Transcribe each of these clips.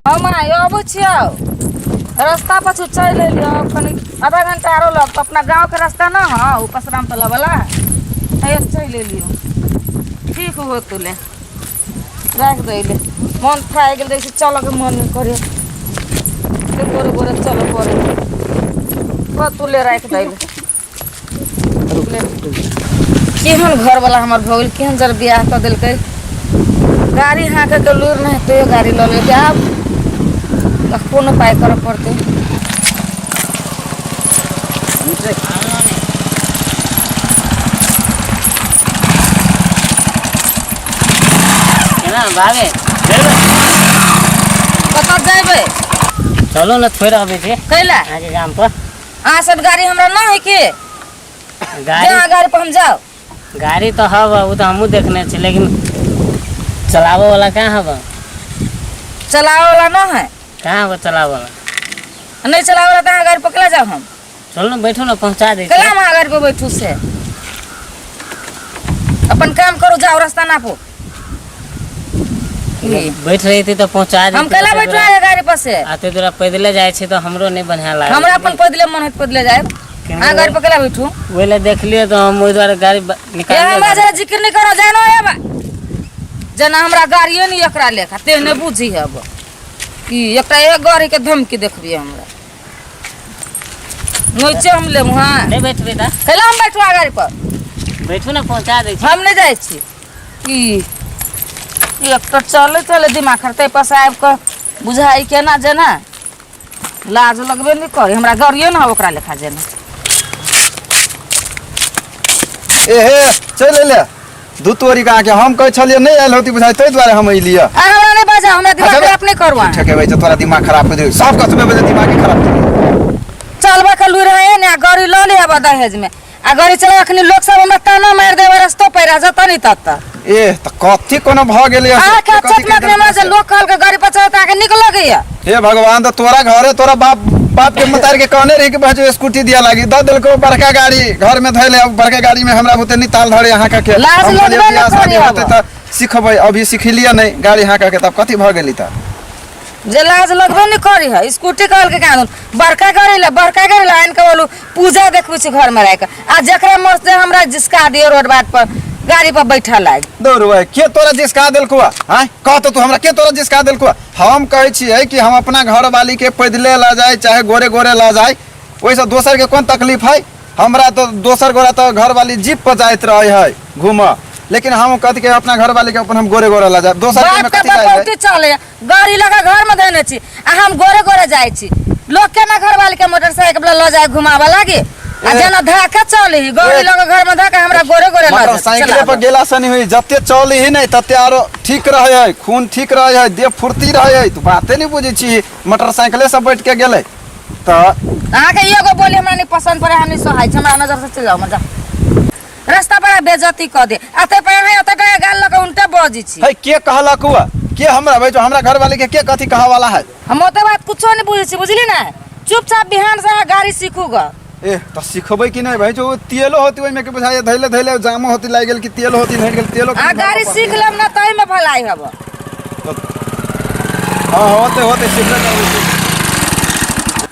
हम आइ अबै छियौ, रस्ता पाछू चलि एलियौ। कनि आधा घंटा आरो लगतौ। अपना गाँवके रास्ता न हौ ओ परशुराम तला वाला, एहि चलि एलियौ। ठीक हो तोले, राखि दै ले। मन थाकि गेल रहै छै, चलऽके मन नहि करे, गोरे गोरे चलऽ पड़े। तोले, राखि दै ले। केहन घरवला हमर भऽ गेल, केहन जर बियाह कऽ देलकै। गाड़ी हाँके के लूरि नहि, तैयो गाड़ी लऽ लेलकै। आब तऽ कोन उपाय करऽ पड़तै? केना भागे जेबै? कतऽ जेबै? चलू ने, छोड़ि अबै छी। कैला? अहाँके गाम पर। अहाँ सब गाड़ी हमरा ना है के गाड़ी जहाँ गाड़ी पर हम जाओ। गाड़ी तऽ हब, ओ तऽ हमहूँ देखने छी, लेकिन चलाबऽ वाला कहाँ हब? चलावे वाला ना है? कहाँ हब चलाबऽ वाला? नहीं चलावे वाला तो अहाँ गाड़ी पर केला जाओ हम? चलू ने, बैठू ने, पहुँचा दै छी। केला हम अहाँ गाड़ी पर बैठू से? अपन काम करू, जाओ, रास्ता नापू। बैठ रही थी तऽ पहुँचा हम देती। केला बैठू अहाँ गाड़ी पर से? अते दूरा पैदले जाइ छी तऽ हमरो नहि बढ़िआँ लागै। हमरा अपन पैदले मन होइत पैदले जायब, अहाँ गाड़ी पर केला बैठू? ओहि लए देखलियै तऽ हम ओहि दुआरे गाड़ी ए निकाल। हमरा जरा जिक्र नहीं करो, जानो एब जेना हमरा गाड़िए नहीं एकरा लेखा तेहने बुझी हब कि एकटा एक गाड़ी के धमकी देखबी हमरा नीचे हम लेब। हाँ। नहि बैठबै तऽ? कैला हम बैठू गाड़ी पर? बैठू ने, पहुँचा दै छी। हम नहीं जाइ छी। ई एक तऽ चले चले दिमाग खराब, ताहि पर से आबि कऽ बुझाइ केना जेना लाज लगबे नहि करे। हमरा गाड़िए ने ओकरा लेखा जेना। एहे, चलि एलै दू तोरी के अहाँके हम कहै छलियै नहि आयल होती बुझाइ, ताहि दुआरे हम एलियै। आ हमरा नहि बाजा, हमरा दिमाग अच्छा, खराब नहि करू अहाँ। ठेकेबै छै तोरा दिमाग खराब हो जेतै, सब कथमे बजे दिमाग खराब हो जेतै। चलबा के लूरि है ने, आ गाड़ी लऽ ले आबऽ दहेज में, आ गाड़ी चला। अखनी लोक सब हमरा ताना मारि देबै रस्तो पैरा जतऽ नहि ततऽ। ए, तऽ कथी कोनो भऽ गेलै? अहाँके अचत में अखनी हमरा जे लोक कहलकै गाड़ी पर चढ़त, अहाँके नीक लगैया? हे भगवान, तऽ तोरा घरे तोरा बाप बाप के मतार के कहने रही कि भाजो स्कूटी दिया लागी, द देलको बड़का गाड़ी घर में धैले। अब बड़का गाड़ी में हमरा बुते नहीं ताल धरे अहाँ के। लाज हम कहलियै लगबे बियाह नहि शादी करी होतै आब। तऽ सिखबै, अभी सिखलियै नहीं गाड़ी अहाँ के, तब कथी भऽ गेली तऽ? जे लाज लगबे नहि करी है। स्कूटी कहलकै कहाँ बड़का गाड़ी ला, बड़का गाड़ी ला आनि कऽ बोलू पूजा देखबै छी घर में राखि आ जकरा मस्त हमरा जिसका दियो रोड बाट पर गाड़ी पर बैठल लागि। दौड़ के तोरा जिसका देलको? आँय, कह तऽ तू हमरा, के तोरा जिसका देलको? हम कहै छियै कि हम अपना घरवाली के पैदले लऽ जाय चाहे गोरे गोरे लऽ जाय, ओहिसँ दोसर के कोन तकलीफ है? हमरा तऽ दोसर गोरा तऽ घरवाली जीप पर जाइत रहै है घूमऽ, लेकिन हम कथी के अपना घरवाली के अपन हम गोरे गोरे लऽ जाय, दोसर के बाप के कथी जाय है? बपौती चले गाड़ी लगा घर में धोने छी आ हम गोरे गोरे जाइ छी। लोग केना घरवाली के मोटरसाइकिल लऽ जाय घुमाबऽ लागी आ जेना धके चली गाड़ी ए। लगा घर में धके हमरा गोरे गोरे लऽ जाय मोटरसाइकिले पर गेला से नहीं हुई, जते चली ही नहीं तते आरो ठीक रहे है, खून ठीक रहे है, देह फुर्ती रहे है। तू बाते नहीं बुझै छी, मोटरसाइकिले से बैठ के गेलै तऽ। अहाँके एगो बोली हमरा नहीं पसंद पड़े, हम नहीं सोहाइ छी, हमरा नजर से चलि जाउ, मजा रास्ता पर बेइज्जती कऽ दे आ ताहि पर अहाँ एतऽ टाका गाल लऽ कऽ उनटे बजै छी। है, के कहलक हुआ? के हमरा भाई जो हमरा घर वाले के के कथी कहा वाला है? हम ओते बात कुछो नहीं बुझै छी, बुझली ने? चुपचाप बिहान से अहाँ गाड़ी सीखू ग। ए, तऽ सिखबै कि नहि भाई? जो तेलो होती ओहिमे के बुझाइए धैले धैले जामो होती लागि गेल कि तेल होती धरि गेल तेलो। अहाँ गाड़ी सीख लेब ने ताहिमे भलाई हब। हाँ, होते होते सिखले नहि।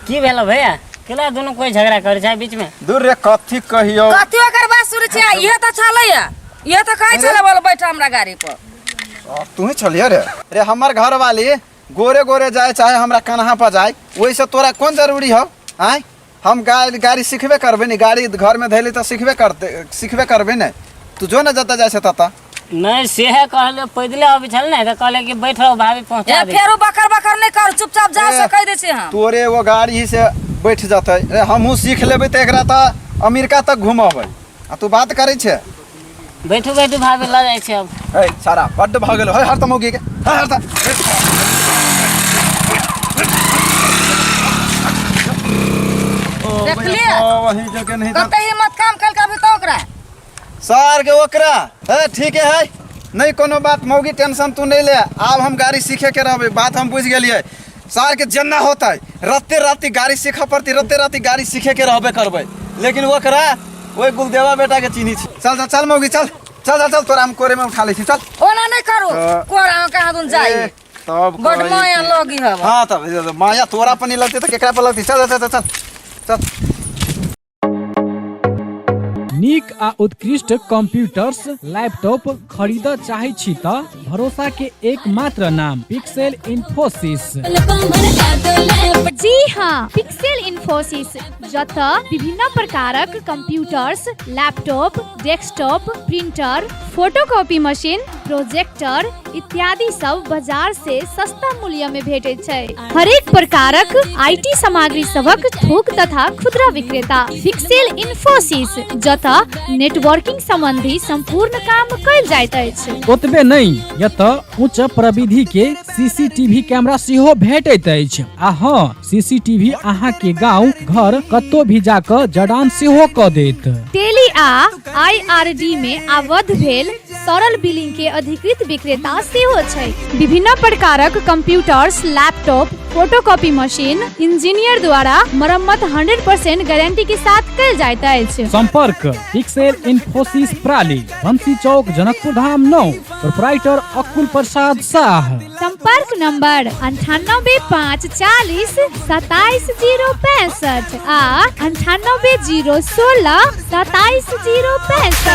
की भेलो भैया? केला दुनू कोई झगड़ा करे छै बीच में? दूर रे, कथी कहियो। कथी ओकर बात सुनै छी? इहे तऽ छलैया, इहे तऽ कहै छलै बोल बैठ हमरा गाड़ी पर। तू ही छलियै रे। रे, हमर घर वाली गोरे गोरे जाए चाहे हमरा कन्हा पर जाए, ओहिसँ तोरा कोन जरूरी हौ? आँय, हम गाड़ी गाड़ी सिखबे करबै ने, गाड़ी घरमे धैली तऽ सिखबे करते, सिखबे करबै ने। तू जो ने जतऽ जाइ छै ततऽ। नहि, सेहे कहलियै, पैदले अबै छल ने तऽ कहलियै कि बैठ रहो भाभी, पहुँचा ए दे। फेरो बकर बकर नहि करू, चुपचाप जाओ से कहि दै छी हम। तोरे एगो गाड़ी से बैठ जतै रे, हमहूँ सीख लेबै तऽ एकरा तऽ अमेरिका तक घुमबै आ तू बात करै छै। बैठू बैठू भाभी, लऽ जाइ छी अब। है सारा बड्ड भऽ गेल है, हर तऽ मौगी के है, हर तऽ। देखलियै? वही जगह नहीं कते हिम्मत काम केलकै अभी तऽ ओकरा सार के ओकरा है। ठीक है, नहीं कोनो बात मौगी, टेंशन तू नहीं ले। आब हम गाड़ी सीखे के रहबै, बात हम बुझि गेलियै। सार के जेना होतै राते राति गाड़ी सीखऽ पड़तै, राते राति गाड़ी सीखे के रहबे करबै, लेकिन ओकरा ओहि गुलदेवा बेटा के चिन्ही छी। चल चल चल मौगी, चल चल चल चल, तोरा हम कोरे में उठा लै छी, चल। ओना नहि करू, कोरा कहाँ दुन जाइ। ए, तब बड कहै माया कि- लगी हवा। हाँ तब माया तोरा पर नहीं लगती तो केकरा पर लगती? चल चल चल चल चल। नीक आ उत्कृष्ट कंप्यूटर्स लैपटॉप खरीद चाहै छी त भरोसा के एकमात्र नाम पिक्सेल इन्फोसिस। जी हाँ, पिक्सेल इन्फोसिस, जतऽ विभिन्न प्रकारक computers, laptop, desktop, printer, photocopy machine, projector इत्यादि सब बाजार से सस्ता मूल्य में भेटैत छै। हरेक प्रकारक IT सामग्री सभक थोक तथा खुदरा विक्रेता पिक्सेल इन्फोसिस, जतऽ नेटवर्किंग संबंधी संपूर्ण काम कयल जाइत अछि। ओतबे नहि, एतऽ उच्च प्रविधि के सीसीटीवी कैमरा सेहो भेटैत अछि आ हाँ, सीसीटीवी अहाँ के गांव घर कतौ भी जाकऽ जड़ान सेहो कऽ देत। टेली आ आईआरडी में आबद्ध भेल सरल बिलिंग के अधिकृत विक्रेता सेहो छै। विभिन्न प्रकारक computers, laptop, photocopy machine engineer द्वारा मरम्मत 100% गारंटी के साथ कयल जाइत अछि। संपर्क पिक्सेल इन्फोसिस प्राली, बंसी चौक, जनकपुर धाम 9, प्रोपराइटर अकुल प्रसाद शाह। संपर्क नंबर 9854 27065 आ 9801627065।